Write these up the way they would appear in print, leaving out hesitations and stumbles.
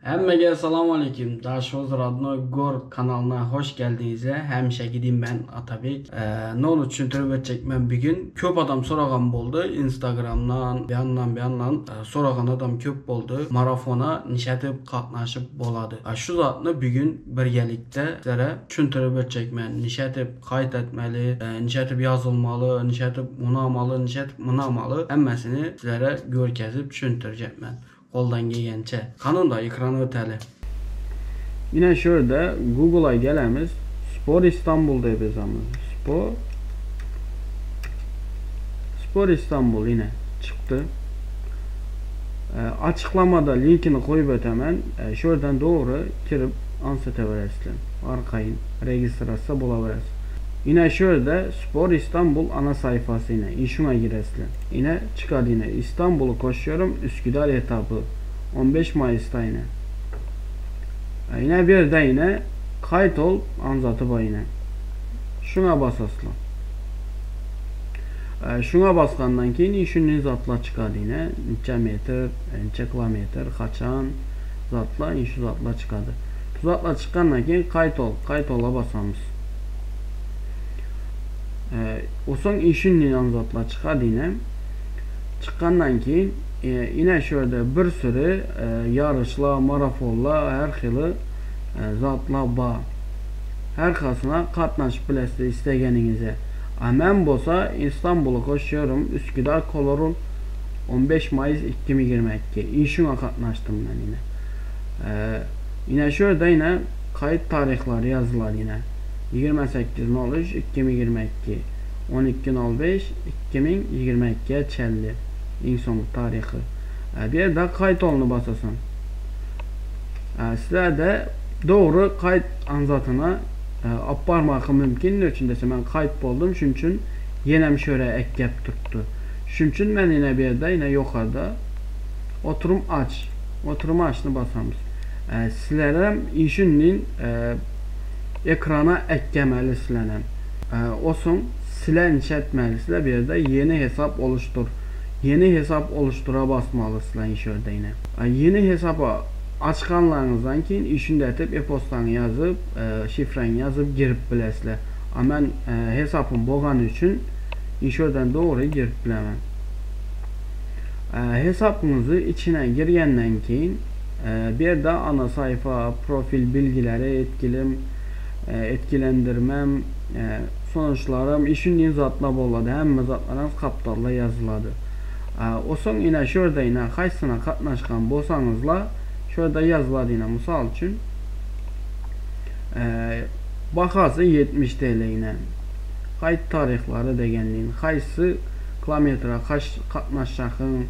Hemmege salam aleýkum Daşoguz Radnoý Gorod kanalyna hoş geldiňizler hämişekidim men Atabek nol üçin etjek men bugün köp adam soragan boldy instagramdan bu ýandan soragan adam köp boldy marafona nişedip gatnaşyp bolady şu zatny bugün birgelikde sizlere düşündirip ötjek men nişedip kaýt etmeli nişedip ýazylmaly nişedip munamaly nişedip munamaly hemmesini sizlere görkezip düşündirjek men Goldan gelgençe. Kanunda ekrana öteli. Ine şu ýerde Google-a gelemiz. Spor İstanbul diýip ýazamyz. Spor Spor İstanbul ine çykdy. E, açyklamada linkini goýup ötemen. E, şu ýerden dogry kirip ansete beresizler. Arkaýyn registrasiýa bolaberesiz. Ine şu ýerde Spor İstanbul ana sayfasy ine. Şuňa giresizler. Ine çykady ine. İstanbul'u koşuyorum Üsküdar etapy 15 Mayıs'ta ine. Ine bir ýerde ine kaýt ol anzaty bar ine. Şuňa basaslar. Şuňa basgandan keyin şunun zatlar çykady ine. Neçe metr, neçe kilometr, haçan zatlar, şu zatlar çykady. Bu zatlar çykandan keyin kaýt ol, kaýt ola basamyz. Onsoň işinden zatlar çykady ine. Çykandan keyin ine şu ýerde bir sürü ýaryşlar, marafonlar, her hili zatlar bar. Her hasyna gatnaşyp bilesiz istegeniňize. A men bolsa İstanbul'a koşuyorum. Üsküdar Kolorun 15 Mayıs 2022. Işiňe gatnaşdym men ine. Ine şu ýerde ine kayıt tarihleri ýazylar ine. 28.03 2022 12.05 2022'ye çenli iň soňky taryhy. Bir ýerde kaýt olny basasan. Sizlerde dogry kaýt anzatyna alyp barmagy mümkin. Ne üçin dese men kaýt boldum. Şunuň üçin ýenem şöre ekgep turtdy. Şunuň üçin men ýene bir ýerde ýene ýokarda oturum aç. Oturum açny basamyz. Sizlerem işinin ekrana ekgemeli sizlerem. Osoň silen etmeli sizler bir ýerde ýeni hesap oluştur. Ýeni hesap oluştura basmaly sizler şurada ýene. Ýeni hesaba açganlaryňyzdan keyin işini etip e-postany ýazyp, şifreni ýazyp girip bilesizler. A men hesapym bolgany üçin işörden dogry girip bilemem. Hesapyňyzy içine girgenden keyin bir ýerde ana sayfa, profil bilgileri, etkilim, etkilendirmem, sonuçlarym, işin zatlar bolady. Hemme zatlaryňyz kapdalda ýazylady. Osoň ine şu ýerde ine haýsyna gatnaşgan bolsaňyzla şu ýerde ýazylady ine mysal üçin bahasy 70 TL ine. Kaýt taryhlary degenliğin, haýsy kilometre kaç gatnaşjakyň,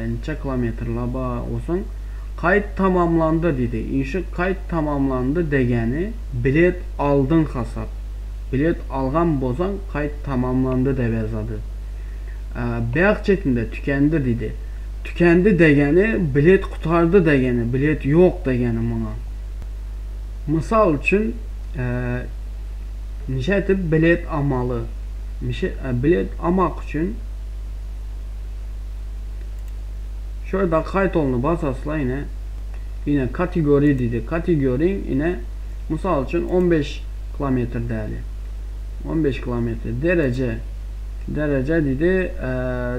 neçe kilometrla ba olsun. Kayıt tamamlandı dedi. İnşi kayıt tamamlandı degeni bilet aldın hasap. Bilet algan bozan kayıt tamamlandı dep yazады. Beyaz çetinde tükendi dedi. Tükendi degeni bilet kutardı degeni, bilet yok degeni buna. Misal üçün nişetip bilet almalı. Bilet almak üçün şurada kayıt olunu basasla yine yine kategori dedi. Kategori yine misal üçün 15 kilometre değerli. 15 kilometre derece derece dedi.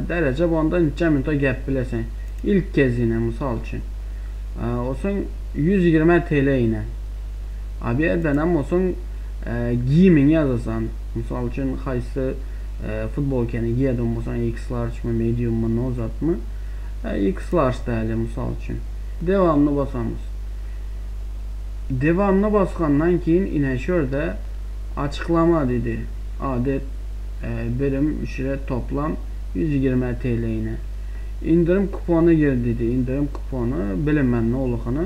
Derece bundan neçe minuta gep bilesen. İlk kez yine misal üçün. Olsun 120 TL yine. Abi yerden olsun giyimin yazasan. Misal üçün qaysı futbolkeni giyedin bolsan X large mı medium mu ne uzat mı? X large değerli misal üçün. Devamlı basamız. Devamlı baskandan keyin yine şurada açıklama dedi. Adet birim ücret toplam 120 TL yine. İndirim kuponu gir dedi. İndirim kuponu bilinmən ne olduğunu.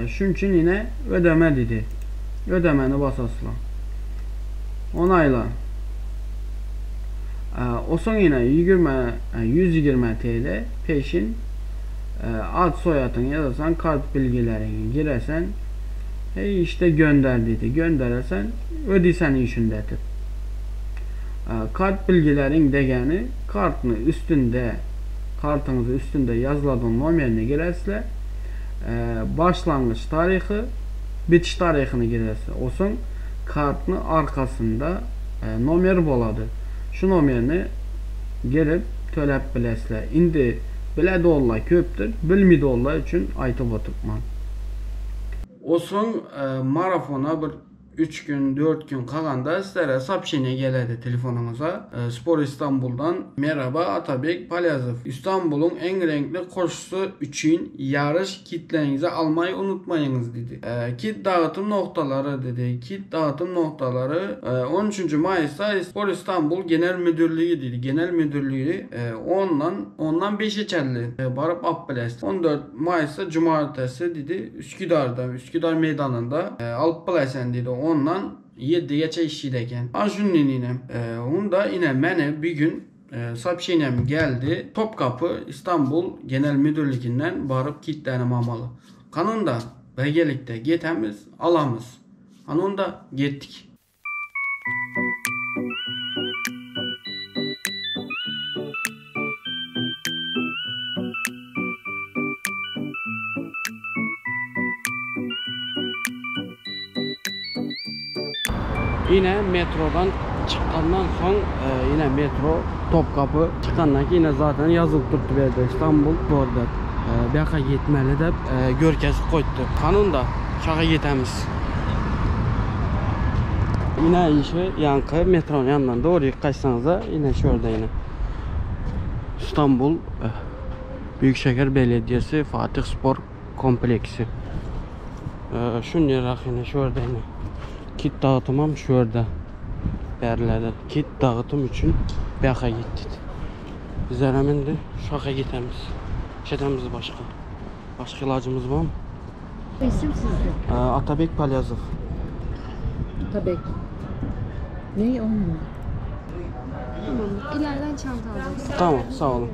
Şunun üçün yine ödeme dedi. Ödemeni basasla. Onayla. Osoň yine 120 TL peşin ad soyadını yazasan kart bilgilerini giresen işte gönder dedi. Gönderesen ödeysen işinde etip. Kart bilgilerin degeni kartını üstünde kartınızı üstünde yazıladığın nomerini giresle Başlangyç taryhy, bitiş taryhyny girersiz. Onsoň kartny arkasynda nomer bolady. Şu nomerini gelip töläp bilersizler. Indi bile dollar köpdür, bilmi dollar üçin aýtyp oturtman. Onsoň marafona bir Üç gün, dört gün kalanda sizlere soobşeniýe geledi telefonyňyza. Spor Istanbuldan Merhaba Atabek Palyazow. Istanbulyň iň reňkli koşusy üçin ýaryş kitleriňizi almaý unutmaýyňyz diýdi. Kit dagytym noktalary diýdi. Kit dagytym noktalary on üçünji maýysda Spor Istanbul Genel müdürligi diýdi. Genel müdürligi ondan ondan beşe çenli baryp alyp bilersiz. 14 maýysda jumartesi diýdi. Üsküdarda, Üsküdar meýdanynda alyp bilersen diýdi. Ondan 7 geçe işçiydi eken. A şundan inem. Onda ine meni bir gün soobşeniýem geldi. Topkapy İstanbul Genel Müdürliginden baryp kitlerim almaly. Kanunda birgelikde getemiz, alamyz. Anunda getdik. Ine metrodan çykandan soň ine metro Topkapy çykandan keyin ine zaten ýazylyp durdy bu ýerde Istanbul border. Bu ýaka ýetmeli dep görkezip goýupdy. Kanunda şaga ýetemiz. Ine işi ýaňky metronyň ýanyndan dogry gaýtsaňyzda ine şu ýerde ine. Istanbul Büyükşehir Belediyesi Fatih Spor Kompleksi. Şunýerak ine şu ýerde ine. Kit dağıtymam şu ýerde. Bärlerde kit dağıtym üçin bähe gitdik. Bizlerem indi şoka gitemiz. Şetemiz başga. Başga ilajymyz barmy? İsim sizde? Atabek Palyazow. Atabek. Ne onun? Tamam. İleriden çanta alacaksın. Tamam, sağ olun.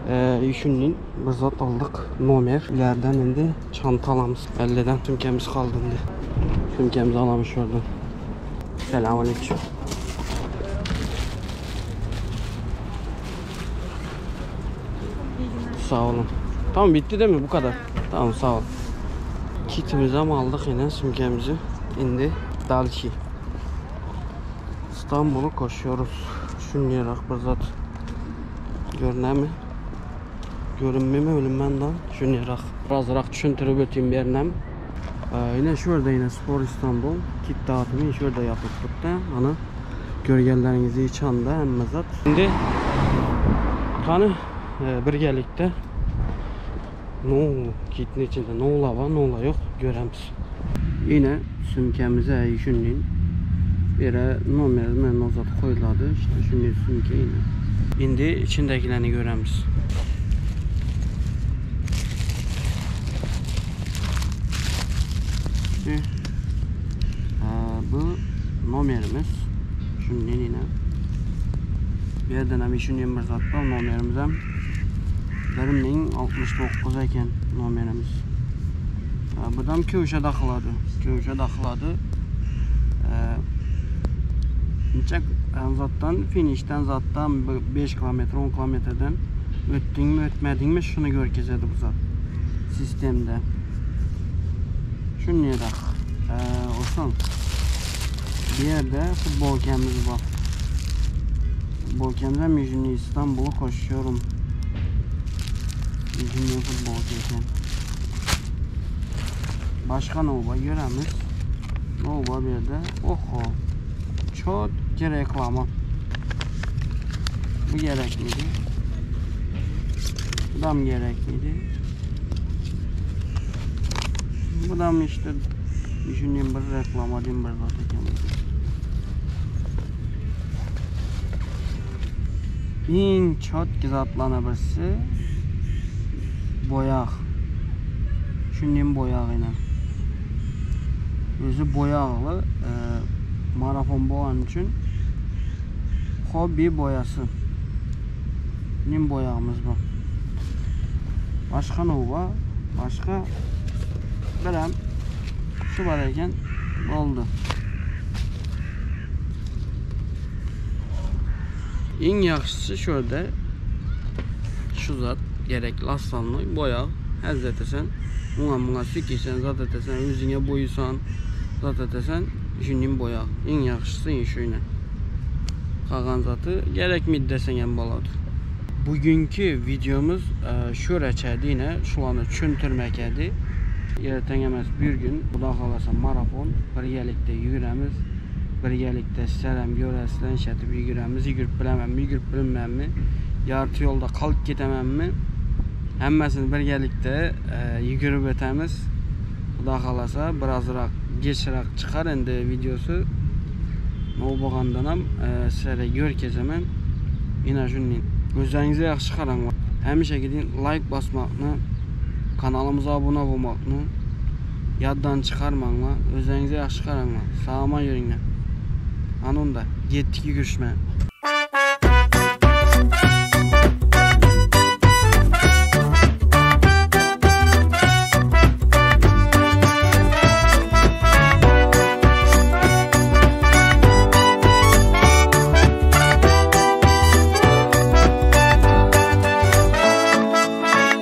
Ee, bir zat aldyk, nomer. İleriden indi çanta alamyz. Elleden sümkemiz kaldy indi. Sümkemizi alamyz şuradan. Selamünaleyküm. Sağ olun. Tamam bitti değil mi? Bu kadar. Tamam sağ ol. Kitimizi hem aldyk ine sümkemizi. Indi dalşi. İstanbul'u koşuyoruz. Şunýerak bir zat görünemi? Görünmemi ölümden dan şunýerak. Birazrak düşündirip öteyim berinem. Ine şu ýerde ine Spor İstanbul kit dağıtymy şu ýerde ýapyp durdy. Ana görgenleriňizi içanda hemme zat. Indi kany birgelikde no kitni içinde nola bar, nola ýok göremiz. Ine sümkemize şunnin bire nomer men o zat koýulady. İşte şunnin sümke ine. Indi içindekilerini göremiz. Bu nomerimiz. Şunun yine. Bir yerden hem şunun bir zat bar nomerimiz hem 1069 eken nomerimiz. Bu da köwşe dakylady. Köwşe dakylady. Niçe zatdan finişten zatdan 5 kilometre 10 kilometreden ötdüňmi ötmediňmi şuny görkezedi bu zat sistemde. Şunýerak. Onsoň bu ýerde futbolkamiz bar. Futbolkamiz hem ýüzüni İstanbul'a koşuyorum. Ýüzüni futbolka eken. Başga nowa göremiz. Nowa bu ýerde. Oho. Çok reklama. Bu gerek miydi? Bu da mı gerek miydi? Bu da mı işte düşüneyim bir reklama diyeyim bir zaten. Iň çotki zatlana birisi boýag. Şundan boýag ine. Özi boýagly marafon bolany üçin hobby boýasy. Nim boýagymyz bu. Başga ne bar? Başga birem şu bar eken boldy. Iň ýagşysy şu ýerde şu zat gerekli aslanly boýag. Häzir sen. Oňa muňa süýkeýsen, zat etesen, özüňe boýusan, zat etesen, şuny boýa. Iň ýagşysy şuny. Kagan zaty gerekmidi deseň hem bolady. Bugünkü videomuz şöreçedi yine şularny düşündirmekedi. Erteň emes bir gün Xuda xalasa marafon birgelikde ýügüremiz. Birgelikde sizlerem göresizler işletip ýügüremiz. Ýügürip bilememmi, ýügürip bilinmemmi, ýarty ýolda kalyp gitememmi. Hemmesini birgelikde ýügürip ötemiz. Xuda xalasa birazrak geçirak çykar endi videosy. Bolgandanam sizlere görkezemen. Yine şunun gözlerinize yaxşı qarang. Həmişə gidin like basmakны, kanalımıza abone olmakны yaddan çıkarmanglar. Özlerinize yaxşı qaranglar. Sağaman yürüngler. Anında getdik yürüşmə.